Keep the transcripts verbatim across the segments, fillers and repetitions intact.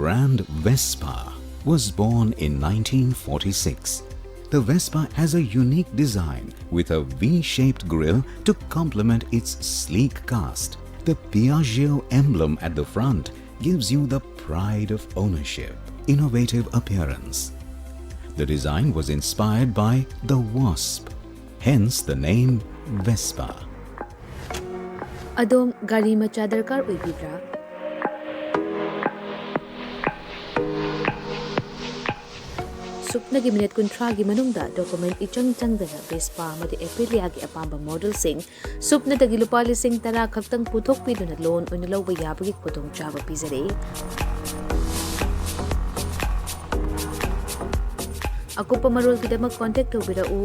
brand Vespa was born in nineteen forty-six. The Vespa has a unique design with a V-shaped grille to complement its sleek cast. The Piaggio emblem at the front gives you the pride of ownership, innovative appearance. The design was inspired by the wasp, hence the name Vespa. ꯑꯗꯣꯝ ꯒꯥꯔꯤ ꯃꯆꯥ ꯗꯔꯀꯥꯔ ꯑꯣꯏꯕꯤꯕ꯭ꯔꯥ? ꯁꯨꯞꯅꯒꯤ minute ꯀꯨꯟꯊ꯭ꯔꯥꯒꯤ ꯃꯅꯨꯡꯗ document ꯏꯆꯪ ꯆꯪꯗꯅ Vespa ꯑꯃꯗꯤ ꯑꯦꯄ꯭ꯔꯤꯂꯤꯌꯥꯒꯤ ꯑꯄꯥꯝꯕ ꯃꯣꯗꯦꯜꯁꯤꯡ ꯁꯨꯞꯅꯗꯒꯤ ꯂꯨꯄꯥ ꯂꯤꯁꯤꯡ ꯇꯔꯥ ꯈꯛꯇꯪ ꯄꯨꯊꯣꯛꯄꯤꯗꯨꯅ ꯂꯣꯟ ꯑꯣꯏꯅ ꯂꯧꯕ ꯌꯥꯕꯒꯤ ꯈꯨꯗꯣꯡꯆꯥꯕ ꯄꯤꯖꯔꯤ꯫ ꯑꯀꯨꯞꯄ ꯃꯔꯣꯜꯒꯤꯗꯃꯛ ꯀꯣꯟꯇꯦꯛ ꯇꯧꯕꯤꯔꯛꯎ,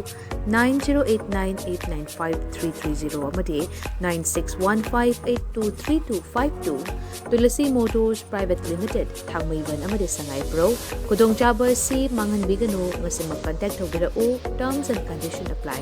nine zero eight nine eight nine five three three zero ꯑꯃꯗꯤ nine six one five eight two three two five two꯫ Tulsi motors private limited, Thangmeiband ꯑꯃꯗꯤ ꯁꯉꯥꯏꯄ꯭ꯔꯧ꯫ ꯈꯨꯗꯣꯡꯆꯥꯕ ꯑꯁꯤ ꯃꯥꯡꯍꯟꯕꯤꯒꯅꯨ, ꯉꯁꯤꯃꯛ ꯀꯟꯇꯦꯛ ꯇꯧꯕꯤꯔꯛꯎ, terms and condition apply꯫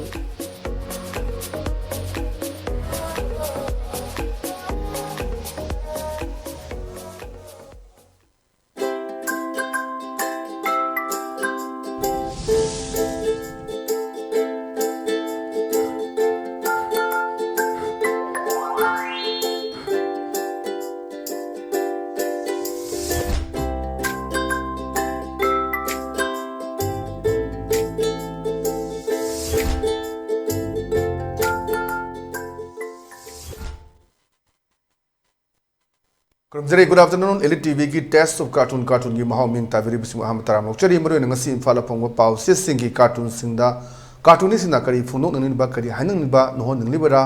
ꯈꯨꯔꯨꯝꯖꯔꯤ꯫ Good afternoon, Elite T ꯚꯤꯒꯤ Taste of Cartoon, ꯀꯥꯔꯇꯨꯟꯒꯤ ꯃꯍꯥꯎ ꯃꯤꯡ ꯇꯥꯕꯤꯔꯤꯕꯁꯤꯡꯕꯨ ꯑꯍꯥꯟꯕ ꯇꯔꯥꯝꯅ ꯑꯣꯛꯆꯔꯤ꯫ ꯃꯔꯨꯑꯣꯏꯅ ꯉꯁꯤ ꯏꯝꯐꯥꯜꯗ ꯐꯣꯡꯕ ꯄꯥꯎꯆꯦꯁꯤꯡꯒꯤ ꯀꯥꯔꯇꯨꯟꯁꯤꯡꯗ, ꯀꯥꯔꯇꯨꯟꯅꯤꯁꯤꯡꯅ ꯀꯔꯤ ꯐꯣꯡꯗꯣꯛꯅꯤꯡꯂꯤꯕ, ꯀꯔꯤ ꯍꯥꯏꯅꯤꯡꯂꯤꯕ, ꯅꯧꯍꯟꯅꯤꯡꯂꯤꯕꯔꯥ,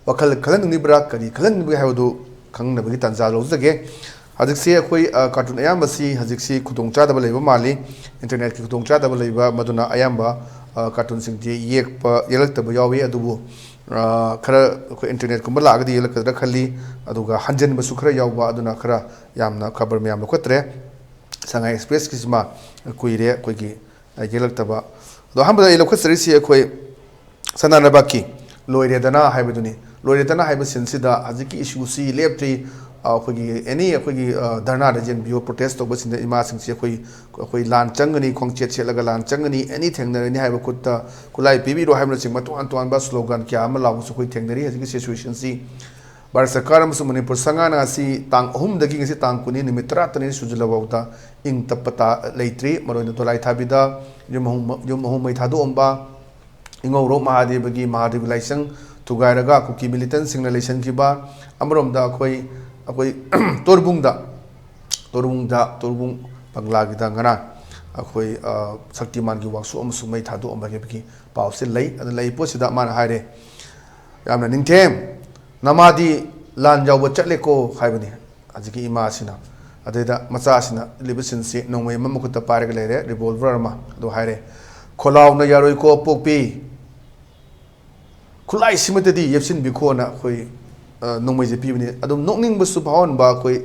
ꯋꯥꯈꯜ ꯈꯜꯍꯟꯅꯤꯡꯂꯤꯕ꯭ꯔꯥ, ꯀꯔꯤ ꯈꯜꯍꯟꯅꯤꯡꯕꯒꯦ ꯍꯥꯏꯕꯗꯨ ꯈꯪꯅꯕꯒꯤ ꯇꯥꯟꯖꯥ ꯂꯧꯖꯒꯦ꯫ ꯍꯧꯖꯤꯛꯁꯦ ꯑꯩꯈꯣꯏ, ꯑ, ꯀꯥꯔꯇꯨꯟ ꯑꯌꯥꯝꯕꯁꯤ ꯍꯧꯖꯤꯛꯁꯤ ꯈꯨꯗꯣꯡꯆꯥꯗꯕ ꯂꯩꯕ ꯃꯥꯜꯂꯤ꯫ ꯏꯟꯇꯔꯅꯦꯠꯀꯤ ꯈꯨꯗꯣꯡꯆꯥꯗꯕ ꯂꯩꯕ, ꯃꯗꯨꯅ ꯑꯌꯥꯝꯕ, ꯑ, ꯀꯥꯔꯇꯨꯟꯁꯤꯡꯁꯤ ꯌꯦꯛꯄ, ꯌꯦꯛꯂꯛꯇꯕ ꯌꯥꯎꯏ꯫ ꯑꯗꯨꯕꯨ, ꯑ, ꯈꯔ ꯑꯩꯈꯣꯏ ꯏꯟꯇꯔꯅꯦꯠꯀꯨꯝꯕ ꯂꯥꯛꯑꯒꯗꯤ ꯌꯦꯛꯂꯛꯀꯗ꯭ꯔꯥ ꯈꯜꯂꯤ꯫ ꯑꯗꯨꯒ ꯍꯟꯖꯤꯟꯕꯁꯨ ꯈꯔ ꯌꯥꯎꯕ, ꯑꯗꯨꯅ ꯈꯔ ꯌꯥꯝꯅ ꯈꯕꯔ ꯃꯌꯥꯝ ꯂꯧꯈꯠꯇ꯭ꯔꯦ꯫ ꯁꯉꯥꯏ ꯑꯦꯛꯁꯄ꯭ꯔꯦꯁꯀꯤꯁꯤꯃ ꯀꯨꯏꯔꯦ ꯑꯩꯈꯣꯏꯒꯤ, ꯑ, ꯌꯦꯛꯂꯛꯇꯕ꯫ ꯑꯗꯣ ꯑꯍꯥꯟꯕꯗ ꯑꯩ ꯂꯧꯈꯠꯆꯔꯤꯁꯤ ꯑꯩꯈꯣꯏ ꯁꯅꯥ ꯂꯩꯕꯥꯛꯀꯤ ꯂꯣꯏꯔꯦꯗꯅ ꯍꯥꯏꯕꯗꯨꯅꯤ꯫ ꯂꯣꯏꯔꯦꯗꯅ ꯍꯥꯏꯕ ꯁꯤꯟꯁꯤꯗ ꯍꯧꯖꯤꯛꯀꯤ ꯏꯁꯨꯁꯤ ꯂꯦꯞꯇ꯭ꯔꯤ꯫ ꯑꯩꯈꯣꯏꯒꯤ ꯑꯦꯅꯤ ꯑꯩꯈꯣꯏꯒꯤ ꯙꯔꯅꯥꯗ ꯌꯦꯡꯕꯤꯌꯨ, ꯄ꯭ꯔꯣꯇꯦꯁ ꯇꯧꯕꯁꯤꯡꯗ ꯏꯃꯥꯁꯤꯡꯁꯤ ꯑꯩꯈꯣꯏ ꯑꯩꯈꯣꯏ ꯂꯥꯟ ꯆꯪꯒꯅꯤ, ꯈꯣꯡꯆꯦꯠ ꯁꯦꯠꯂꯒ ꯂꯥꯟ ꯆꯪꯒꯅꯤ, ꯑꯦꯅꯤ ꯊꯦꯡꯅꯔꯅꯤ ꯍꯥꯏꯕ, ꯈꯨꯠꯇ ꯈꯨꯠꯂꯥꯏ ꯄꯤꯕꯤꯔꯣ ꯍꯥꯏꯕꯅꯆꯤꯡꯕ ꯇꯣꯉꯥꯟ ꯇꯣꯉꯥꯟꯕ ꯁ꯭ꯂꯣꯒꯥꯟ ꯀꯌꯥ ꯑꯃ ꯂꯥꯎꯕꯁꯨ ꯑꯩꯈꯣꯏ ꯊꯦꯡꯅꯔꯤ꯫ ꯍꯧꯖꯤꯛꯀꯤ ꯁꯤꯆꯨꯋꯦꯁꯟꯁꯤ ꯚꯥꯔꯠ ꯁꯔꯀꯥꯔ ꯑꯃꯁꯨꯡ ꯃꯅꯤꯄꯨꯔ ꯁꯪꯒꯥꯅ ꯑꯁꯤ ꯇꯥꯡ ꯑꯍꯨꯝꯗꯒꯤ ꯉꯁꯤ ꯇꯥꯡ ꯀꯨꯟꯅꯤ, ꯅꯨꯃꯤꯠ ꯇꯔꯥꯇꯔꯦꯠꯅꯤ ꯁꯨꯖꯤꯜꯂꯐꯥꯎꯗ ꯏꯪ ꯇꯞꯄ ꯇꯥ ꯂꯩꯇ꯭ꯔꯤ꯫ ꯃꯔꯨꯑꯣꯏꯅ ꯗꯣꯂꯥꯏ ꯊꯥꯕꯤꯗ ꯌꯨꯝ ꯑꯍꯨꯝ ꯌꯨꯝ ꯑꯍꯨꯝ ꯃꯩ ꯊꯥꯗꯣꯛꯑꯝꯕ, ꯏꯉꯧꯔꯣꯛ ꯃꯍꯥꯗꯦꯕꯒꯤ ꯃꯍꯥꯗꯦꯕ ꯂꯥꯏꯁꯪ ꯊꯨꯒꯥꯏꯔꯒ ꯀꯨꯀꯤ ꯃꯤꯂꯤꯇꯦꯟꯁꯤꯡꯅ ꯂꯩꯁꯟꯈꯤꯕ, ꯑꯃꯔꯣꯝꯗ ꯑꯩꯈꯣꯏ ꯑꯩꯈꯣꯏ ꯇꯣꯔꯕꯨꯡꯗ ꯇꯣꯔꯕꯨꯡꯗ ꯇꯣꯔꯕꯨꯡ ꯕꯪꯒ꯭ꯂꯥꯒꯤꯗ ꯉꯔꯥꯡ ꯑꯩꯈꯣꯏ ꯁꯛꯇꯤꯃꯥꯟꯒꯤ ꯋꯥꯛꯁꯣꯞ ꯑꯃꯁꯨ ꯃꯩ ꯊꯥꯗꯣꯛꯑꯝꯕꯒꯤ ꯄꯥꯎꯁꯦ ꯂꯩ꯫ ꯑꯗꯨ ꯂꯩ ꯄꯣꯠꯁꯤꯗ ꯃꯥꯅ ꯍꯥꯏꯔꯦ, "ꯌꯥꯝꯅ ꯅꯤꯡꯊꯦꯝ, ꯅꯃꯥꯗꯤ ꯂꯥꯟ ꯌꯥꯎꯕ ꯆꯠꯂꯦꯀꯣ" ꯍꯥꯏꯕꯅꯤ꯫ ꯍꯧꯖꯤꯛꯀꯤ ꯏꯃꯥꯁꯤꯅ, ꯑꯗꯩꯗ ꯃꯆꯥꯁꯤꯅ ꯂꯤꯕꯁꯤꯟꯁꯤ ꯅꯣꯡꯃꯩ ꯑꯃ ꯃꯈꯨꯠꯇ ꯄꯥꯏꯔꯒ ꯂꯩꯔꯦ, ꯔꯤꯚꯣꯜꯚꯔ ꯑꯃ꯫ ꯑꯗꯨ ꯍꯥꯏꯔꯦ, "ꯈꯣꯂꯥꯎꯅ ꯌꯥꯔꯣꯏꯀꯣ ꯄꯣꯛꯄꯤ, ꯈꯨꯠꯂꯥꯏꯁꯤꯃꯠꯇꯗꯤ ꯌꯦꯞꯁꯤꯟꯕꯤꯈꯣꯅ" ꯑꯩꯈꯣꯏ ꯅꯣꯡꯃꯩꯁꯦ ꯄꯤꯕꯅꯤ꯫ ꯑꯗꯨꯝ ꯅꯣꯛꯅꯤꯡꯕꯁꯨ ꯐꯥꯎꯍꯟꯕ, ꯑꯩꯈꯣꯏ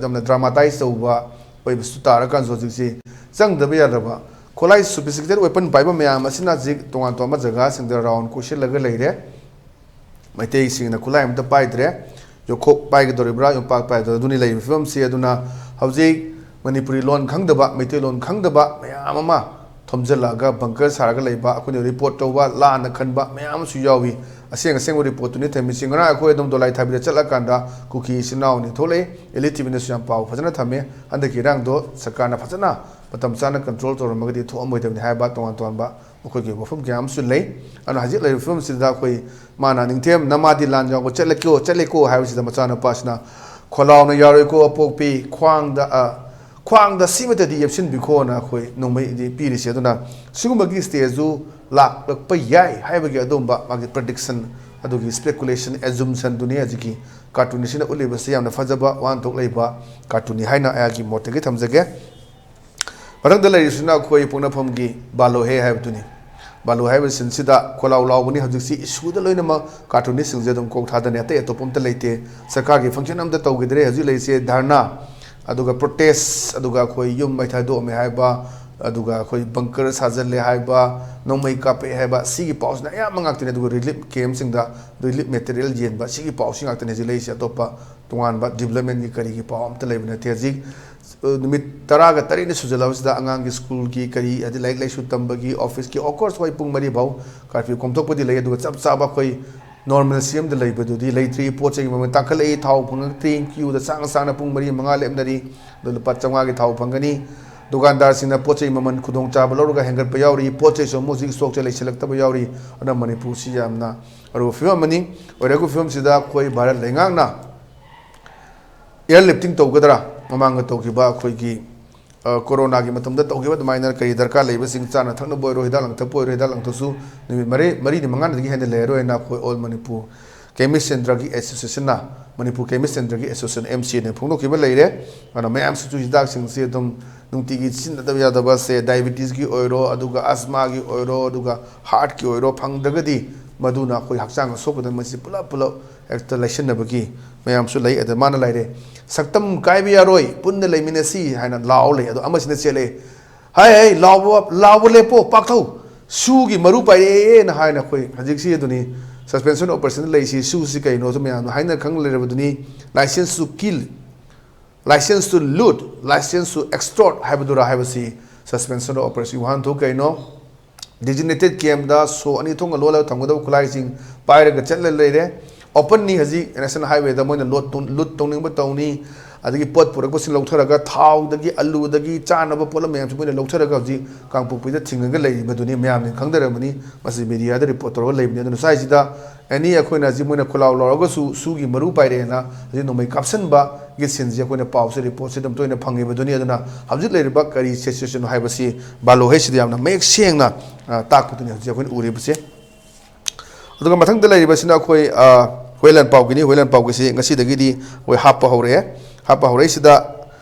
ꯌꯥꯝꯅ ꯗ꯭ꯔꯃꯥꯇꯥꯏꯁ ꯇꯧꯕ ꯑꯣꯏꯕꯁꯨ ꯇꯥꯔꯀꯥꯟꯁꯨ ꯍꯧꯖꯤꯛꯁꯤ ꯆꯪꯗꯕ ꯌꯥꯗ꯭ꯔꯕ ꯈꯨꯠꯂꯥꯏ, ꯁꯣꯐꯤꯁꯇꯤꯀꯦꯇꯦꯠ ꯋꯦꯄꯟ ꯄꯥꯏꯕ ꯃꯌꯥꯝ ꯑꯁꯤꯅ ꯍꯧꯖꯤꯛ ꯇꯣꯉꯥꯟ ꯇꯣꯉꯥꯟꯕ ꯖꯒꯥꯁꯤꯡꯗ ꯔꯥꯎꯟ ꯀꯣꯏꯁꯤꯜꯂꯒ ꯂꯩꯔꯦ꯫ ꯃꯩꯇꯩꯁꯤꯡꯅ ꯈꯨꯠꯂꯥꯏ ꯑꯃꯠꯇ ꯄꯥꯏꯗ꯭ꯔꯦ꯫ ꯌꯣꯠꯈꯣꯛ ꯄꯥꯏꯒꯗꯧꯔꯤꯕ꯭ꯔꯥ, ꯌꯣꯝꯄꯥꯛ ꯄꯥꯏꯒꯗꯧꯔꯤꯕ꯭ꯔꯥ, ꯑꯗꯨꯅꯤ ꯂꯩꯔꯤꯕ ꯐꯤꯕꯝꯁꯤ꯫ ꯑꯗꯨꯅ ꯍꯧꯖꯤꯛ ꯃꯅꯤꯄꯨꯔꯤ ꯂꯣꯟ ꯈꯪꯗꯕ, ꯃꯩꯇꯩꯂꯣꯟ ꯈꯪꯗꯕ ꯃꯌꯥꯝ ꯑꯃ ꯊꯣꯝꯖꯤꯜꯂꯛꯑꯒ ꯕꯪꯀꯔ ꯁꯥꯔꯒ ꯂꯩꯕ, ꯑꯩꯈꯣꯏꯅ ꯔꯤꯄꯣꯔꯠ ꯇꯧꯕ ꯂꯥꯟꯅ ꯈꯟꯕ ꯃꯌꯥꯝ ꯑꯃꯁꯨ ꯌꯥꯎꯏ꯫ ꯑꯁꯦꯡ ꯑꯁꯦꯡꯕ ꯔꯤꯄꯣꯔꯠꯇꯨꯅꯤ ꯊꯝꯃꯤꯁꯤ꯫ ꯉꯔꯥꯡ ꯑꯩꯈꯣꯏ ꯑꯗꯨꯝ ꯗꯣꯂꯥꯏ ꯊꯥꯕꯤꯗ ꯆꯠꯂꯀꯥꯟꯗ ꯀꯨꯀꯤ ꯏꯆꯤꯟ ꯏꯅꯥꯎꯅꯤ ꯊꯣꯛꯂꯛꯑꯦ꯫ ꯑꯦꯜ ꯏ ꯇꯤ ꯚꯤꯅꯁꯨ ꯌꯥꯝ ꯄꯥꯎ ꯐꯖꯅ ꯊꯝꯃꯦ꯫ ꯍꯟꯗꯛꯀꯤ ꯏꯔꯥꯡꯗꯣ ꯁꯔꯀꯥꯔꯅ ꯐꯖꯅ ꯃꯇꯝ ꯆꯥꯅ ꯀꯟꯇ꯭ꯔꯣꯜ ꯇꯧꯔꯝꯃꯒꯗꯤ ꯊꯣꯛꯑꯝꯃꯣꯏꯗꯕꯅꯤ ꯍꯥꯏꯕ ꯇꯣꯉꯥꯟ ꯇꯣꯉꯥꯟꯕ ꯃꯈꯣꯏꯒꯤ ꯋꯥꯐꯝ ꯀꯌꯥ ꯑꯃꯁꯨ ꯂꯩ꯫ ꯑꯗꯨꯅ ꯍꯧꯖꯤꯛ ꯂꯩꯔꯤꯕ ꯐꯤꯕꯝꯁꯤꯗ ꯑꯩꯈꯣꯏ, ꯃꯥꯅ, "ꯅꯤꯡꯊꯦꯝ, ꯅꯃꯥꯗꯤ ꯂꯥꯟ ꯌꯥꯎꯕ ꯆꯠꯂꯀꯣ, ꯆꯠꯂꯦꯀꯣ" ꯍꯥꯏꯕꯁꯤꯗ ꯃꯆꯥꯅꯨꯄꯥꯁꯤꯅ, "ꯈꯣꯂꯥꯎꯅ ꯌꯥꯔꯣꯏꯀꯣ ꯑꯄꯣꯛꯄꯤ, ꯈ꯭ꯋꯥꯡꯗ, ꯑ, ꯈ꯭ꯋꯥꯡꯗ ꯁꯤꯃꯇꯗꯤ ꯌꯦꯞꯁꯤꯟꯕꯤꯈꯣꯅ" ꯑꯩꯈꯣꯏ ꯅꯣꯡꯃꯩꯗꯤ ꯄꯤꯔꯤꯁꯦ꯫ ꯑꯗꯨꯅ ꯁꯤꯒꯨꯝꯕꯒꯤ ꯁ꯭ꯇꯦꯖꯁꯨ ꯂꯥꯛꯂꯛꯄ ꯌꯥꯏ ꯍꯥꯏꯕꯒꯤ ꯑꯗꯨꯒꯨꯝꯕ ꯃꯥꯒꯤ ꯄ꯭ꯔꯤꯗꯤꯛꯁꯟ, ꯑꯗꯨꯒꯤ ꯁ꯭ꯄꯦꯀꯨꯂꯦꯁꯟ, ꯑꯦꯖꯨꯝꯁꯟꯗꯨꯅꯤ ꯍꯧꯖꯤꯛꯀꯤ ꯀꯥꯔꯇꯨꯟ ꯑꯁꯤꯅ ꯎꯠꯂꯤꯕꯁꯤ꯫ ꯌꯥꯝꯅ ꯐꯖꯕ ꯋꯥꯍꯟꯊꯣꯛ ꯂꯩꯕ ꯀꯥꯔꯇꯨꯟꯅꯤ ꯍꯥꯏꯅ ꯑꯩꯒꯤ ꯃꯣꯠꯇꯒꯤ ꯊꯝꯖꯒꯦ꯫ ꯃꯊꯪꯗ ꯂꯩꯔꯤꯁꯤꯅ ꯑꯩꯈꯣꯏ ꯄꯣꯛꯅꯐꯝꯒꯤ ꯕꯥꯂꯣ ꯍꯦ ꯍꯥꯏꯕꯗꯨꯅꯤ꯫ ꯕꯥꯂꯣ ꯍꯥꯏꯕ ꯁꯤꯟꯁꯤꯗ ꯈꯣꯂꯥꯎ ꯂꯥꯎꯕꯅꯤ꯫ ꯍꯧꯖꯤꯛꯁꯤ ꯏꯁꯨꯗ ꯂꯣꯏꯅꯃꯛ ꯀꯥꯔꯇꯨꯅꯤꯁꯁꯤꯡꯁꯦ ꯑꯗꯨꯝ ꯀꯣꯛ ꯊꯥꯗꯅꯤ, ꯑꯇꯩ ꯑꯇꯣꯞꯄ ꯑꯝꯇ ꯂꯩꯇꯦ꯫ ꯁꯔꯀꯥꯔꯒꯤ ꯐꯪꯁꯟ ꯑꯝꯇ ꯇꯧꯈꯤꯗ꯭ꯔꯦ꯫ ꯍꯧꯖꯤꯛ ꯂꯩꯔꯤꯁꯦ ꯙꯔꯅꯥ, ꯑꯗꯨꯒ ꯄ꯭ꯔꯣꯇꯦꯁ, ꯑꯗꯨꯒ ꯑꯩꯈꯣꯏ ꯌꯨꯝ ꯃꯩ ꯊꯥꯗꯣꯛꯑꯝꯃꯦ ꯍꯥꯏꯕ ꯑꯗꯨꯒ ꯑꯩꯈꯣꯏ ꯕꯪꯀꯔ ꯁꯥꯖꯜꯂꯦ ꯍꯥꯏꯕ, ꯅꯣꯡꯃꯩ ꯀꯥꯞꯄꯛꯑꯦ ꯍꯥꯏꯕ, ꯁꯤꯒꯤ ꯄꯥꯎꯁꯤꯅ ꯑꯌꯥꯝꯕ ꯉꯥꯛꯇꯅꯤ꯫ ꯑꯗꯨꯒ ꯔꯤꯂꯤꯐ ꯀꯦꯝꯁꯤꯡꯗ ꯔꯤꯂꯤꯐ ꯃꯦꯇꯔꯤꯌꯦꯜ ꯌꯦꯟꯕ, ꯁꯤꯒꯤ ꯄꯥꯎꯁꯤ ꯉꯥꯛꯇꯅꯤ ꯍꯧꯖꯤꯛ ꯂꯩꯔꯤꯁꯦ꯫ ꯑꯇꯣꯞꯄ ꯇꯣꯉꯥꯟꯕ ꯗꯤꯕꯂꯞꯃꯦꯟꯒꯤ ꯀꯔꯤꯒꯤ ꯄꯥꯎ ꯑꯝꯇ ꯂꯩꯕ ꯅꯠꯇꯦ꯫ ꯍꯧꯖꯤꯛ ꯅꯨꯃꯤꯠ ꯇꯔꯥꯒ ꯇꯔꯦꯠꯅꯤ ꯁꯨꯖꯜꯂꯕꯁꯤꯗ ꯑꯉꯥꯡꯒꯤ ꯁ꯭ꯀꯨꯜꯒꯤ ꯀꯔꯤ, ꯍꯥꯏꯗꯤ ꯂꯥꯏꯔꯤꯛ ꯂꯥꯏꯁꯨ ꯇꯝꯕꯒꯤ, ꯑꯣꯐꯤꯁꯀꯤ, ꯑꯣꯐꯀꯣꯔꯁ ꯍꯣꯏ ꯄꯨꯡ ꯃꯔꯤ ꯐꯥꯎ ꯀꯥꯔꯐ꯭ꯌꯨ ꯀꯣꯝꯊꯣꯛꯄꯗꯤ ꯂꯩ, ꯑꯗꯨꯒ ꯆꯞ ꯆꯥꯕ ꯑꯩꯈꯣꯏ ꯅꯣꯔꯃꯦꯜꯁꯤ ꯑꯃꯗ ꯂꯩꯕꯗꯨꯗꯤ ꯂꯩꯇ꯭ꯔꯤ꯫ ꯄꯣꯠ ꯆꯩꯒꯤ ꯃꯃꯜ ꯇꯥꯡꯈꯠꯂꯛꯏ, ꯊꯥꯎ ꯐꯪꯉꯛꯇ꯭ꯔꯤ, ꯀ꯭ꯌꯨꯗ ꯁꯥꯡꯅ ꯁꯥꯡꯅ ꯄꯨꯡ ꯃꯔꯤ ꯃꯉꯥ ꯂꯦꯞꯅꯔꯤ꯫ ꯑꯗꯨ ꯂꯨꯄꯥ ꯆꯥꯝꯃꯉꯥꯒꯤ ꯊꯥꯎ ꯐꯪꯒꯅꯤ꯫ ꯗꯨꯀꯥꯟꯗꯥꯔꯁꯤꯡꯅ ꯄꯣꯠ ꯆꯩ ꯃꯃꯜ ꯈꯨꯗꯣꯡꯆꯥꯕ ꯂꯧꯔꯒ ꯍꯦꯟꯒꯠꯄ ꯌꯥꯎꯔꯤ꯫ ꯄꯣꯠ ꯆꯩꯁꯨ ꯑꯃꯨꯛ ꯍꯧꯖꯤꯛ ꯁ꯭ꯇꯣꯛꯁꯦ ꯂꯩꯁꯤꯜꯂꯛꯇꯕ ꯌꯥꯎꯔꯤ꯫ ꯑꯗꯨꯅ ꯃꯅꯤꯄꯨꯔꯁꯤ ꯌꯥꯝꯅ ꯑꯔꯨꯕ ꯐꯤꯕꯝ ꯑꯃꯅꯤ꯫ ꯑꯣꯏꯔꯛꯄ ꯐꯤꯕꯝꯁꯤꯗ ꯑꯩꯈꯣꯏ ꯚꯥꯔꯠ ꯂꯩꯉꯥꯛꯅ ꯑꯦꯌꯔ ꯂꯤꯐꯇꯤꯡ ꯇꯧꯒꯗ꯭ꯔꯥ? ꯃꯃꯥꯡꯗ ꯇꯧꯈꯤꯕ ꯑꯩꯈꯣꯏꯒꯤ, ꯑ, ꯀꯣꯔꯣꯅꯥꯒꯤ ꯃꯇꯝꯗ ꯇꯧꯈꯤꯕ ꯑꯗꯨꯃꯥꯏꯅ ꯀꯔꯤ ꯗꯔꯀꯥꯔ ꯂꯩꯕꯁꯤꯡ, ꯆꯥꯅ ꯊꯛꯅꯕ ꯑꯣꯏꯔꯣ, ꯍꯤꯗꯥꯛ ꯂꯥꯡꯊꯛꯄꯨ ꯑꯣꯏꯔꯣ, ꯍꯤꯗꯥꯛ ꯂꯥꯡꯊꯛꯁꯨ ꯅꯨꯃꯤꯠ ꯃꯔꯤ, ꯃꯔꯤꯅꯤ ꯃꯉꯥꯅꯤꯗꯒꯤ ꯍꯦꯟꯅ ꯂꯩꯔꯔꯣꯏꯅ ꯑꯩꯈꯣꯏ ꯑꯣꯜ ꯃꯅꯤꯄꯨꯔ ꯀꯦꯃꯤꯁ ꯁꯦꯟꯇꯔꯒꯤ ꯑꯦꯁꯣꯁꯤꯌꯦꯁꯟꯅ, ꯃꯅꯤꯄꯨꯔ ꯀꯦꯃꯤꯁ ꯁꯦꯟꯇꯔꯒꯤ ꯑꯦꯁꯣꯁꯤꯌꯦꯁꯟ, ꯑꯦꯝ ꯁꯤ ꯑꯦꯅ ꯐꯣꯡꯗꯣꯛꯈꯤꯕ ꯂꯩꯔꯦ꯫ ꯑꯗꯨꯅ ꯃꯌꯥꯝꯁꯤꯁꯨ ꯍꯤꯗꯥꯛꯁꯤꯡꯁꯤ ꯑꯗꯨꯝ ꯅꯨꯡꯇꯤꯒꯤ ꯁꯤꯖꯤꯟꯅꯗꯕ ꯌꯥꯗꯕꯁꯦ, ꯗꯥꯏꯕꯤꯇꯤꯁꯀꯤ ꯑꯣꯏꯔꯣ, ꯑꯗꯨꯒ ꯑꯁꯃꯥꯒꯤ ꯑꯣꯏꯔꯣ, ꯑꯗꯨꯒ ꯍꯥꯔꯠꯀꯤ ꯑꯣꯏꯔꯣ, ꯐꯪꯗ꯭ꯔꯒꯗꯤ ꯃꯗꯨꯅ ꯑꯩꯈꯣꯏ ꯍꯛꯆꯥꯡꯗ ꯁꯣꯛꯀꯗꯕ, ꯃꯁꯤ ꯄꯨꯂꯞ ꯄꯨꯂꯞ ꯍꯦꯛꯇ ꯂꯩꯁꯤꯟꯅꯕꯒꯤ ꯃꯌꯥꯝꯁꯨ ꯂꯩ꯫ ꯑꯗ ꯃꯥꯅ ꯂꯩꯔꯦ, "ꯁꯛꯇꯝ ꯀꯥꯏꯕ ꯌꯥꯔꯣꯏ, ꯄꯨꯟꯅ ꯂꯩꯃꯤꯟꯅꯁꯤ" ꯍꯥꯏꯅ ꯂꯥꯎ ꯂꯩ꯫ ꯑꯗꯣ ꯑꯃꯁꯤꯅ ꯆꯦꯜꯂꯛꯑꯦ, "ꯍꯥꯏ, ꯍꯥꯏ, ꯂꯥꯎꯕ, ꯂꯥꯎꯕ ꯂꯦꯞꯄꯣ, ꯄꯥꯛꯊꯧ, ꯁꯨꯒꯤ ꯃꯔꯨ ꯄꯥꯏꯔꯛꯑꯦꯅ" ꯍꯥꯏꯅ ꯑꯩꯈꯣꯏ ꯍꯧꯖꯤꯛꯁꯤ ꯑꯗꯨꯅꯤ, ꯁꯁꯄꯦꯟꯁꯟ ꯑꯣꯄꯔꯦꯁꯟꯗ ꯂꯩꯔꯤꯁꯤ꯫ ꯁꯨꯁꯤ ꯀꯩꯅꯣꯁꯨ ꯃꯌꯥꯝꯅ ꯍꯥꯏꯅ ꯈꯪ ꯂꯩꯔꯕꯗꯨꯅꯤ꯫ License to kill, license to loot, license to extort ꯍꯥꯏꯕꯗꯨꯔꯥ ꯍꯥꯏꯕꯁꯤ ꯁꯁꯄꯦꯟꯁꯟ ꯑꯣꯄꯔꯦꯁꯟꯒꯤ ꯋꯥꯍꯟꯊꯣꯛ ꯀꯩꯅꯣ? ꯗꯤꯖꯤꯒꯅꯦꯇꯦꯠ ꯀꯦꯝꯗ ꯁꯣ ꯑꯅꯤ ꯊꯣꯛꯅ ꯂꯣꯜꯂꯒ ꯊꯝꯒꯗꯕ ꯈꯨꯠꯂꯥꯏꯁꯤꯡ ꯄꯥꯏꯔꯒ ꯆꯠꯂ ꯂꯩꯔꯦ꯫ ꯑꯣꯄꯟꯅꯤ ꯍꯧꯖꯤꯛ ꯅꯦꯁꯅꯦꯜ ꯍꯥꯏꯋꯦꯗ ꯃꯣꯏꯅ ꯂꯣꯠ ꯇꯧ-, ꯂꯨꯠ ꯇꯧꯅꯤꯡꯕ ꯇꯧꯅꯤ, ꯑꯗꯒꯤ ꯄꯣꯠ ꯄꯨꯔꯛꯄꯁꯤꯡ ꯂꯧꯊꯔꯒ, ꯊꯥꯎꯗꯒꯤ, ꯑꯂꯨꯗꯒꯤ, ꯆꯥꯅꯕ ꯄꯣꯠꯂꯝ ꯃꯌꯥꯝꯁꯤ ꯃꯣꯏꯅ ꯂꯧꯊꯔꯒ ꯍꯧꯖꯤꯛ ꯀꯥꯡꯄꯣꯛꯄꯤꯗ ꯊꯤꯡꯉꯒ ꯂꯩꯔꯤꯕꯗꯨꯅꯤ꯫ ꯃꯌꯥꯝꯅ ꯈꯪꯗꯔꯕꯅꯤ, ꯃꯁꯤ ꯃꯦꯗꯤꯌꯥꯗ ꯔꯤꯄꯣꯔꯠ ꯇꯧꯔꯒ ꯂꯩꯕꯅꯤ꯫ ꯑꯗꯨꯅ ꯁ꯭ꯋꯥꯏꯁꯤꯗ ꯑꯦꯅꯤ ꯑꯩꯈꯣꯏꯅ ꯍꯧꯖꯤꯛ ꯃꯣꯏꯅ ꯈꯨꯂꯥꯎ ꯂꯥꯎꯔꯒꯁꯨ ꯁꯨꯒꯤ ꯃꯔꯨ ꯄꯥꯏꯔꯛꯑꯦꯅ ꯍꯧꯖꯤꯛ ꯅꯣꯡꯃꯩ ꯀꯥꯞꯁꯤꯟꯕꯒꯤ ꯁꯤꯟꯁꯤ ꯑꯩꯈꯣꯏꯅ ꯄꯥꯎꯁꯦ, ꯔꯤꯄꯣꯔꯠꯁꯦ ꯑꯗꯨꯝ ꯇꯣꯏꯅ ꯐꯪꯉꯤꯕꯗꯨꯅꯤ꯫ ꯑꯗꯨꯅ ꯍꯧꯖꯤꯛ ꯂꯩꯔꯤꯕ ꯀꯔꯤ ꯁꯤꯆꯨꯋꯦꯁꯟꯅꯣ ꯍꯥꯏꯕꯁꯤ ꯕꯥꯂꯣꯍꯩꯁꯤꯗ ꯌꯥꯝꯅ ꯃꯌꯦꯛ ꯁꯦꯡꯅ, ꯑ, ꯇꯥꯛꯄꯗꯨꯅꯤ ꯍꯧꯖꯤꯛ ꯑꯩꯈꯣꯏꯅ ꯎꯔꯤꯕꯁꯦ꯫ ꯑꯗꯨꯒ ꯃꯊꯪꯗ ꯂꯩꯔꯤꯕꯁꯤꯅ ꯑꯩꯈꯣꯏ, ꯑ, ꯍꯨꯏꯂꯦꯟ ꯄꯥꯎꯒꯤꯅꯤ꯫ ꯍꯨꯏꯂꯦꯟ ꯄꯥꯎꯒꯤꯁꯤ ꯉꯁꯤꯗꯒꯤꯗꯤ ꯑꯩꯈꯣꯏ ꯍꯥꯞꯄ ꯍꯧꯔꯛꯑꯦ꯫ ꯍꯥꯞꯄ ꯍꯧꯔꯛꯏꯁꯤꯗ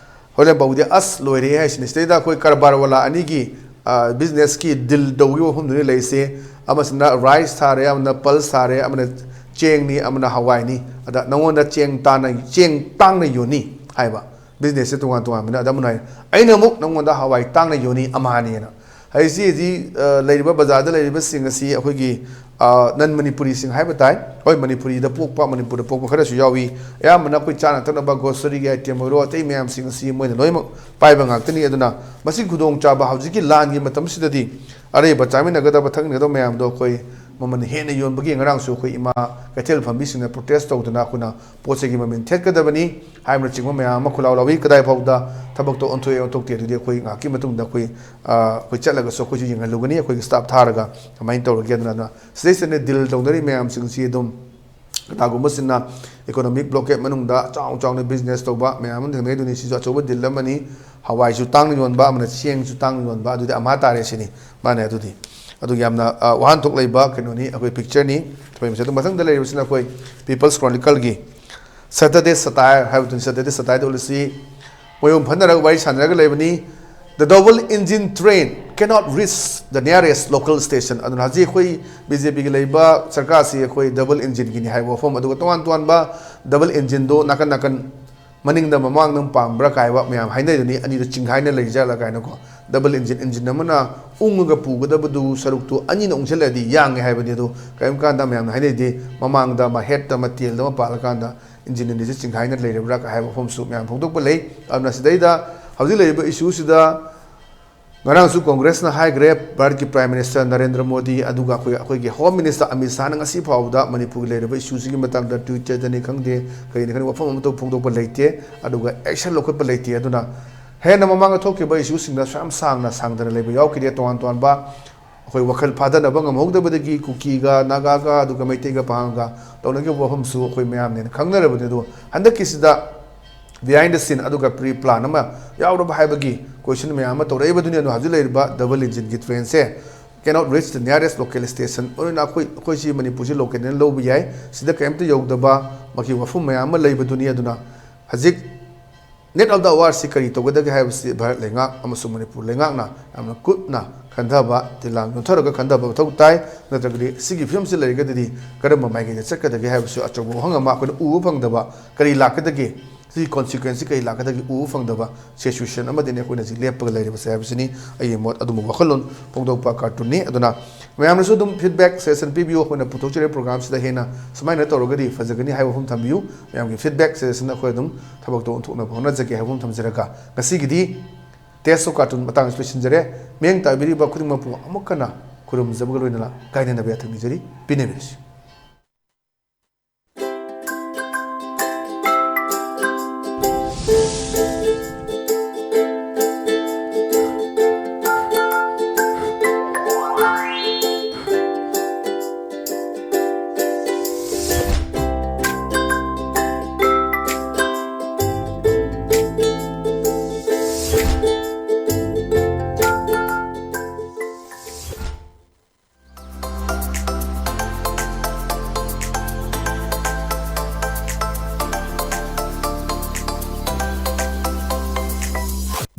ꯍꯨꯏꯂꯦꯟ ꯄꯥꯎꯒꯤꯗꯤ ꯑꯁ ꯂꯣꯏꯔꯦ ꯍꯥꯏꯁꯤꯅꯤ꯫ ꯁꯤꯗꯩꯗ ꯑꯩꯈꯣꯏ ꯀꯔꯕꯥꯔ ꯋꯥꯂꯥ ꯑꯅꯤꯒꯤ, ꯑ, ꯕꯤꯖꯤꯅꯦꯁꯀꯤ ꯗꯤꯜ ꯇꯧꯈꯤꯕ ꯃꯐꯝꯗꯨꯅꯤ ꯂꯩꯔꯤꯁꯦ꯫ ꯑꯃꯁꯤꯅ ꯔꯥꯏꯁ ꯊꯥꯔꯦ, ꯑꯃꯅ ꯄꯜꯁ ꯊꯥꯔꯦ, ꯑꯃꯅ ꯆꯦꯡꯅꯤ, ꯑꯃꯅ ꯍꯋꯥꯏꯅꯤ꯫ ꯑꯗ ꯅꯉꯣꯟꯗ ꯆꯦꯡ ꯇꯥꯅ, ꯆꯦꯡ ꯇꯥꯡꯅ ꯌꯣꯟꯅꯤ ꯍꯥꯏꯕ꯫ ꯕꯤꯖꯤꯅꯦꯁꯁꯦ ꯇꯣꯉꯥꯟ ꯇꯣꯉꯥꯟꯕꯅ꯫ ꯑꯗꯨꯝ ꯍꯥꯏ, ꯑꯩꯅ ꯑꯃꯨꯛ ꯅꯪꯉꯣꯟꯗ ꯍꯋꯥꯏ ꯇꯥꯡꯅ ꯌꯣꯟꯅꯤ ꯑꯃꯍꯥꯅꯤꯅ꯫ ꯍꯧꯖꯤꯛꯁꯤ ꯍꯧꯖꯤꯛ ꯂꯩꯔꯤꯕ ꯕꯖꯥꯔꯗ ꯂꯩꯔꯤꯕꯁꯤꯡ ꯑꯁꯤ ꯑꯩꯈꯣꯏꯒꯤ ꯅꯟ ꯃꯅꯤꯄꯨꯔꯤꯁꯤꯡ ꯍꯥꯏꯕ ꯇꯥꯏ꯫ ꯍꯣꯏ, ꯃꯅꯤꯄꯨꯔꯤꯗ ꯄꯣꯛꯄ, ꯃꯅꯤꯄꯨꯔꯗ ꯄꯣꯛꯄ ꯈꯔꯁꯨ ꯌꯥꯎꯏ꯫ ꯑꯌꯥꯝꯕꯅ ꯑꯩꯈꯣꯏ ꯆꯥꯅ ꯊꯛꯅꯕ, ꯒ꯭ꯔꯣꯁꯔꯤꯒꯤ ꯑꯥꯏꯇꯦꯝ ꯑꯣꯏꯔꯣ, ꯑꯇꯩ ꯃꯌꯥꯝꯁꯤꯡ ꯑꯁꯤ ꯃꯣꯏꯅ ꯂꯣꯏꯅꯃꯛ ꯄꯥꯏꯕ ꯉꯥꯛꯇꯅꯤ꯫ ꯑꯗꯨꯅ ꯃꯁꯤ ꯈꯨꯗꯣꯡꯆꯥꯕ ꯍꯧꯖꯤꯛꯀꯤ ꯂꯥꯟꯒꯤ ꯃꯇꯝꯁꯤꯗꯗꯤ ꯑꯔꯩꯕ ꯆꯥꯃꯤꯟꯅꯒꯗꯕ, ꯊꯛꯃꯤꯟꯅꯒꯗꯕ ꯃꯌꯥꯝꯗꯣ ꯑꯩꯈꯣꯏ ꯃꯃꯜ ꯍꯦꯟꯅ ꯌꯣꯟꯕꯒꯤ ꯉꯔꯥꯡꯁꯨ ꯑꯩꯈꯣꯏ ꯏꯃꯥ ꯀꯩꯊꯦꯜ ꯐꯝꯕꯤꯁꯤꯡꯅ ꯄ꯭ꯔꯣꯇꯦꯁ ꯇꯧꯗꯨꯅ ꯑꯩꯈꯣꯏꯅ ꯄꯣꯠ ꯆꯩꯒꯤ ꯃꯃꯜ ꯊꯦꯠꯀꯗꯕꯅꯤ ꯍꯥꯏꯕꯅꯆꯤꯡꯕ ꯃꯌꯥꯝ ꯑꯃ ꯈꯨꯜꯂꯥꯎ ꯂꯥꯎꯏ꯫ ꯀꯗꯥꯏ ꯐꯥꯎꯗ ꯊꯕꯛꯇꯣ ꯑꯣꯟꯊꯣꯛꯑꯦ ꯑꯣꯟꯊꯣꯛꯇꯦ ꯑꯗꯨꯗꯤ ꯑꯩꯈꯣꯏ ꯉꯥꯏꯍꯥꯛꯀꯤ ꯃꯇꯨꯡꯗ ꯑꯩꯈꯣꯏ, ꯑ, ꯑꯩꯈꯣꯏ ꯆꯠꯂꯒꯁꯨ ꯑꯩꯈꯣꯏꯁꯨ ꯌꯦꯡꯍꯜꯂꯨꯒꯅꯤ, ꯑꯩꯈꯣꯏꯒꯤ ꯁ꯭ꯇꯥꯐ ꯊꯥꯔꯒ ꯀꯃꯥꯏꯅ ꯇꯧꯔꯒꯦ꯫ ꯑꯗꯨꯅ, ꯑꯗꯨꯅ ꯁꯤꯗꯩꯁꯤꯗꯅꯦ ꯗꯤꯜ ꯇꯧꯅꯔꯤ ꯃꯌꯥꯝꯁꯤꯡꯁꯤ ꯑꯗꯨꯝ ꯀꯅꯥꯒꯨꯝꯕꯁꯤꯡꯅ ꯏꯀꯣꯅꯣꯃꯤꯛ ꯕ꯭ꯂꯣꯀꯦꯠ ꯃꯅꯨꯡꯗ ꯆꯥꯎ ꯆꯥꯎꯅ ꯕꯤꯖꯤꯅꯦꯁ ꯇꯧꯕ ꯃꯌꯥꯝ ꯑꯃ ꯊꯦꯡꯅꯩ꯫ ꯑꯗꯨꯅꯤ ꯁꯤꯁꯨ ꯑꯆꯧꯕ ꯗꯤꯜ ꯑꯃꯅꯤ꯫ ꯍꯋꯥꯏꯁꯨ ꯇꯥꯡꯅ ꯌꯣꯟꯕ, ꯑꯃꯅ ꯆꯦꯡꯁꯨ ꯇꯥꯡꯅ ꯌꯣꯟꯕ, ꯑꯗꯨꯗꯤ ꯑꯃ ꯇꯥꯔꯦ ꯁꯤꯅꯤ꯫ ꯃꯥꯅꯦ ꯑꯗꯨꯗꯤ꯫ ꯑꯗꯨ ꯌꯥꯝꯅ, ꯑ, ꯋꯥꯍꯟꯊꯣꯛ ꯂꯩꯕ ꯀꯩꯅꯣꯅꯤ, ꯑꯩꯈꯣꯏ ꯄꯤꯛꯆꯔꯅꯤ꯫ ꯑꯩꯈꯣꯏ ꯃꯁꯤ ꯑꯗꯨ ꯃꯊꯪꯗ ꯂꯩꯔꯤꯕꯁꯤꯅ ꯑꯩꯈꯣꯏ People's Chronicleꯒꯤ Saturday Satire ꯍꯥꯏꯕꯗꯨꯅꯤ꯫ Saturday Satire ꯑꯁꯤ ꯃꯣꯏ ꯑꯍꯨꯝ ꯐꯝꯅꯔꯒ ꯋꯥꯔꯤ ꯁꯥꯟꯅꯔꯒ ꯂꯩꯕꯅꯤ꯫ The double engine train cannot reach the nearest local station꯫ ꯑꯗꯨꯅ ꯍꯧꯖꯤꯛ ꯑꯩꯈꯣꯏ ꯕꯤ ꯖꯦ ꯄꯤꯒꯤ ꯂꯩꯕ ꯁꯔꯀꯥꯔꯁꯤ ꯑꯩꯈꯣꯏ ꯗꯕꯜ ꯏꯟꯖꯤꯟꯒꯤꯅꯤ ꯍꯥꯏꯕ ꯋꯥꯐꯝ, ꯑꯗꯨꯒ ꯇꯣꯉꯥꯟ ꯇꯣꯉꯥꯟꯕ ꯗꯕꯜ ꯏꯟꯖꯤꯟꯗꯣ ꯅꯥꯀꯟ ꯅꯥꯀꯟ ꯃꯅꯤꯡꯗ ꯃꯃꯥꯡꯗ ꯑꯃ ꯄꯥꯟꯕ꯭ꯔꯥ ꯀꯥꯏꯕ ꯃꯌꯥꯝ ꯍꯥꯏꯅꯩꯗꯨꯅꯤ, ꯑꯅꯤꯗꯣ ꯆꯤꯡꯈꯥꯏꯅ ꯂꯩꯖꯥꯠꯂ ꯀꯥꯏꯅꯀꯣ꯫ ꯗꯕꯜ ꯏꯟꯖꯤꯟ, ꯏꯟꯖꯤꯟ ꯑꯃꯅ ꯎꯪꯉꯒ ꯄꯨꯒꯗꯕꯗꯨ ꯁꯔꯨꯛꯇꯨ ꯑꯅꯤꯅ ꯎꯪꯁꯤꯜꯂꯗꯤ ꯌꯥꯡꯉꯦ ꯍꯥꯏꯕꯅꯤ꯫ ꯑꯗꯨ ꯀꯔꯤꯒꯨꯝꯕ ꯀꯥꯟꯗ ꯃꯌꯥꯝꯅ ꯍꯥꯏꯅꯩꯗꯤ ꯃꯃꯥꯡꯗ ꯑꯃ ꯍꯦꯠꯇ ꯑꯃ ꯇꯦꯜꯗ ꯑꯃ ꯄꯥꯜꯂꯀꯥꯟꯗ ꯏꯟꯖꯤꯟ ꯑꯅꯤꯁꯤ ꯆꯤꯡꯈꯥꯏꯅ ꯂꯩꯔꯕ꯭ꯔꯥ ꯍꯥꯏꯕ ꯋꯥꯐꯝꯁꯨ ꯃꯌꯥꯝ ꯐꯣꯡꯗꯣꯛꯄ ꯂꯩ꯫ ꯑꯗꯨꯅ ꯁꯤꯗꯩꯗ ꯍꯧꯖꯤꯛ ꯂꯩꯔꯤꯕ ꯏꯁꯨꯁꯤꯗ ꯉꯔꯥꯡꯁꯨ ꯀꯣꯡꯒ꯭ꯔꯦꯁꯅ ꯍꯥꯏꯈ꯭ꯔꯦ, ꯚꯥꯔꯠꯀꯤ ꯄ꯭ꯔꯥꯏꯝ ꯃꯤꯅꯤꯁꯇꯔ ꯅꯔꯦꯟꯗ꯭ꯔ ꯃꯣꯗꯤ, ꯑꯗꯨꯒ ꯑꯩꯈꯣꯏ, ꯑꯩꯈꯣꯏꯒꯤ ꯍꯣꯝ ꯃꯤꯅꯤꯁꯇꯔ ꯑꯃꯤꯠ ꯁꯥꯍꯅ ꯉꯁꯤ ꯐꯥꯎꯕꯗ ꯃꯅꯤꯄꯨꯔꯒꯤ ꯂꯩꯔꯤꯕ ꯏꯁꯨꯁꯤꯒꯤ ꯃꯇꯥꯡꯗ ꯇ꯭ꯋꯤꯇꯔꯗꯅꯤ ꯈꯪꯗꯦ, ꯀꯔꯤꯅꯤ ꯈꯪꯗꯦ, ꯋꯥꯐꯝ ꯑꯃꯠꯇ ꯐꯣꯡꯗꯣꯛꯄ ꯂꯩꯇꯦ꯫ ꯑꯗꯨꯒ ꯑꯦꯛꯁꯟ ꯂꯧꯈꯠꯄ ꯂꯩꯇꯦ꯫ ꯑꯗꯨꯅ ꯍꯦꯟꯅ ꯃꯃꯥꯡꯗ ꯊꯣꯛꯈꯤꯕ ꯏꯁꯨꯁꯤꯡꯗ ꯁꯨꯌꯥꯝ ꯁꯥꯡꯅ ꯁꯥꯡꯗꯅ ꯂꯩꯕ ꯌꯥꯎꯈꯤꯗꯦ꯫ ꯇꯣꯉꯥꯟ ꯇꯣꯉꯥꯟꯕ ꯑꯩꯈꯣꯏ ꯋꯥꯈꯜ ꯐꯥꯗꯅꯕ ꯉꯝꯍꯧꯗꯕꯗꯒꯤ ꯀꯨꯀꯤꯒ ꯅꯥꯒꯥꯒ ꯑꯗꯨꯒ ꯃꯩꯇꯩꯒ ꯄꯥꯉꯜꯒ ꯇꯧꯅꯈꯤꯕ ꯋꯥꯐꯝꯁꯨ ꯑꯩꯈꯣꯏ ꯃꯌꯥꯝꯅ ꯍꯦꯟꯅ ꯈꯪꯅꯔꯕꯅꯤ꯫ ꯑꯗꯨꯕꯨ ꯍꯟꯗꯛꯀꯤꯁꯤꯗ behind the scene ꯑꯗꯨꯒ pre plan ꯑꯃ ꯌꯥꯎꯔꯕ ꯍꯥꯏꯕꯒꯤ ꯀꯣꯏꯁꯟ ꯃꯌꯥꯝ ꯑꯃ ꯇꯧꯔꯛꯏꯕꯗꯨꯅꯤ꯫ ꯑꯗꯣ ꯍꯧꯖꯤꯛ ꯂꯩꯔꯤꯕ double ꯏꯟꯖꯤꯟꯒꯤ ꯇ꯭ꯔꯦꯟꯁꯦ cannot reach the nearest local station꯫ ꯑꯗꯨꯅ ꯑꯩꯈꯣꯏ, ꯑꯩꯈꯣꯏꯁꯤ ꯃꯅꯤꯄꯨꯔꯁꯤ ꯂꯣꯀꯦꯜꯅ ꯂꯧꯕ ꯌꯥꯏ꯫ ꯁꯤꯗ ꯀꯔꯤꯝꯇ ꯌꯧꯗꯕ ꯃꯈꯣꯏꯒꯤ ꯋꯥꯐꯝ ꯃꯌꯥꯝ ꯑꯃ ꯂꯩꯕꯗꯨꯅꯤ꯫ ꯑꯗꯨꯅ ꯍꯧꯖꯤꯛ net of the awardꯁꯤ ꯀꯔꯤ ꯇꯧꯒꯗꯒꯦ ꯍꯥꯏꯕꯁꯤ ꯚꯥꯔꯠ ꯂꯩꯉꯥꯛ ꯑꯃꯁꯨꯡ ꯃꯅꯤꯄꯨꯔ ꯂꯩꯉꯥꯛꯅ ꯌꯥꯝꯅ ꯀꯨꯞꯅ ꯈꯟꯊꯕ, ꯇꯤꯜꯂꯥꯡ ꯌꯣꯟꯊꯔꯒ ꯈꯟꯊꯕ ꯃꯊꯧ ꯇꯥꯏ꯫ ꯅꯠꯇ꯭ꯔꯒꯗꯤ ꯁꯤꯒꯤ ꯐꯤꯕꯝꯁꯤ ꯂꯩꯔꯒꯗꯤ ꯀꯔꯝꯕ ꯃꯥꯏꯀꯩꯗ ꯆꯠꯀꯗꯒꯦ ꯍꯥꯏꯕꯁꯨ ꯑꯆꯧꯕ ꯋꯥꯍꯪ ꯑꯃ꯫ ꯑꯩꯈꯣꯏꯅ ꯎꯕ ꯐꯪꯗꯕ ꯀꯔꯤ ꯂꯥꯛꯀꯗꯒꯦ? ꯁꯤꯒꯤ ꯀꯣꯟꯁꯤꯀ꯭ꯋꯦꯟꯁꯁꯤ ꯀꯔꯤ ꯂꯥꯛꯀꯗꯒꯦ ꯎꯕ ꯐꯪꯗꯕ ꯁꯤꯆꯨꯋꯦꯁꯟ ꯑꯃꯗꯅꯤ ꯑꯩꯈꯣꯏꯅ ꯍꯧꯖꯤꯛ ꯂꯦꯞꯄꯒ ꯂꯩꯔꯤꯕꯁꯦ ꯍꯥꯏꯕꯁꯤꯅꯤ ꯑꯩꯒꯤ ꯃꯣꯠ꯫ ꯑꯗꯨꯝꯕ ꯋꯥꯈꯜꯂꯣꯟ ꯐꯣꯡꯗꯣꯛꯄ ꯀꯥꯔꯇꯨꯟꯅꯤ꯫ ꯑꯗꯨꯅ ꯃꯌꯥꯝꯅꯁꯨ ꯑꯗꯨꯝ ꯐꯤꯗꯕꯦꯛ ꯁꯖꯦꯁꯟ ꯄꯤꯕꯤꯌꯨ꯫ ꯑꯩꯈꯣꯏꯅ ꯄꯨꯊꯣꯛꯆꯔꯤꯕ ꯄ꯭ꯔꯣꯒ꯭ꯔꯥꯝꯁꯤꯗ ꯍꯦꯟꯅ ꯁꯨꯃꯥꯏꯅ ꯇꯧꯔꯒꯗꯤ ꯐꯖꯒꯅꯤ ꯍꯥꯏꯕ ꯋꯥꯐꯝ ꯊꯝꯕꯤꯌꯨ꯫ ꯃꯌꯥꯝꯒꯤ ꯐꯤꯗꯕꯦꯛ ꯁꯖꯦꯁꯟ ꯑꯩꯈꯣꯏ ꯑꯗꯨꯝ ꯊꯕꯛꯇꯣ ꯑꯣꯟꯊꯣꯛꯅꯕ ꯍꯣꯠꯅꯖꯒꯦ ꯍꯥꯏꯕ ꯋꯥꯐꯝ ꯊꯝꯖꯔꯒ, ꯉꯁꯤꯒꯤꯗꯤ ꯇꯦꯁ ꯑꯣꯐ ꯀꯥꯔꯇꯨꯟ ꯃꯇꯥꯡꯁꯤ ꯂꯣꯏꯁꯤꯟꯖꯔꯦ꯫ ꯃꯤꯠꯌꯦꯡ ꯇꯥꯕꯤꯔꯤꯕ ꯈꯨꯗꯤꯡꯃꯛꯄꯨ ꯑꯃꯨꯛ ꯍꯟꯅ ꯈꯨꯔꯨꯝꯖꯕꯒ ꯂꯣꯏꯅꯅ ꯀꯥꯏꯅꯅꯕ ꯌꯥꯊꯪ ꯅꯤꯖꯔꯤ꯫ ꯄꯤꯅꯕꯤꯔꯁꯤ꯫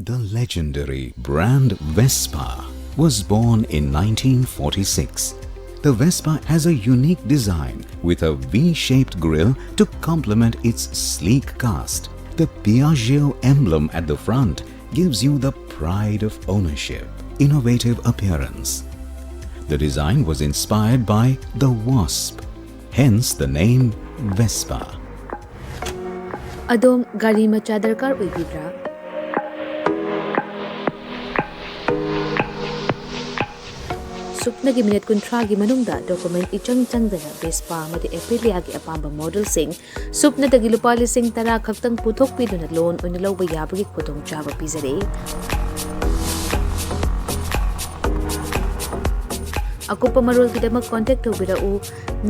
The legendary brand Vespa was born in nineteen forty-six. The Vespa has a unique design with a V-shaped grille to complement its sleek cast. The Piaggio emblem at the front gives you the pride of ownership, innovative appearance. The design was inspired by the wasp, hence the name Vespa. ꯑꯗꯣꯝ ꯒꯥꯔꯤ ꯃꯆꯥ ꯗꯔꯀꯥꯔ ꯑꯣꯏꯕꯤꯕ꯭ꯔꯥ? ꯁꯨꯞꯅꯒꯤ minute ꯀꯨꯟꯊ꯭ꯔꯥꯒꯤ ꯃꯅꯨꯡꯗ document ꯏꯆꯪ ꯆꯪꯗꯅ Vespa ꯑꯃꯗꯤ ꯑꯦꯄ꯭ꯔꯤꯂꯤꯌꯥꯒꯤ ꯑꯄꯥꯝꯕ ꯃꯣꯗꯦꯜꯁꯤꯡ ꯁꯨꯞꯅꯗꯒꯤ ꯂꯨꯄꯥ ꯂꯤꯁꯤꯡ ꯇꯔꯥ ꯈꯛꯇꯪ ꯄꯨꯊꯣꯛꯄꯤꯗꯨꯅ ꯂꯣꯟ ꯑꯣꯏꯅ ꯂꯧꯕ ꯌꯥꯕꯒꯤ ꯈꯨꯗꯣꯡꯆꯥꯕ ꯄꯤꯖꯔꯤ꯫ ꯑꯀꯨꯞꯄ ꯃꯔꯣꯜꯒꯤꯗꯃꯛ ꯀꯣꯟꯇꯦꯛ ꯇꯧꯕꯤꯔꯛꯎ,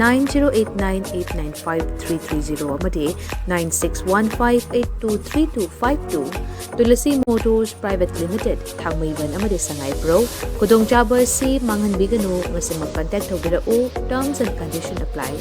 nine zero eight nine eight nine five three three zero ꯑꯃꯗꯤ nine six one five eight two three two five two꯫ Tulsi motors private limited, Thangmeiband ꯑꯃꯗꯤ ꯁꯉꯥꯏꯄ꯭ꯔꯧ꯫ ꯈꯨꯗꯣꯡꯆꯥꯕ ꯑꯁꯤ ꯃꯥꯡꯍꯟꯕꯤꯒꯅꯨ, ꯉꯁꯤꯃꯛ ꯀꯟꯇꯦꯛ ꯇꯧꯕꯤꯔꯛꯎ꯫ Terms and condition apply꯫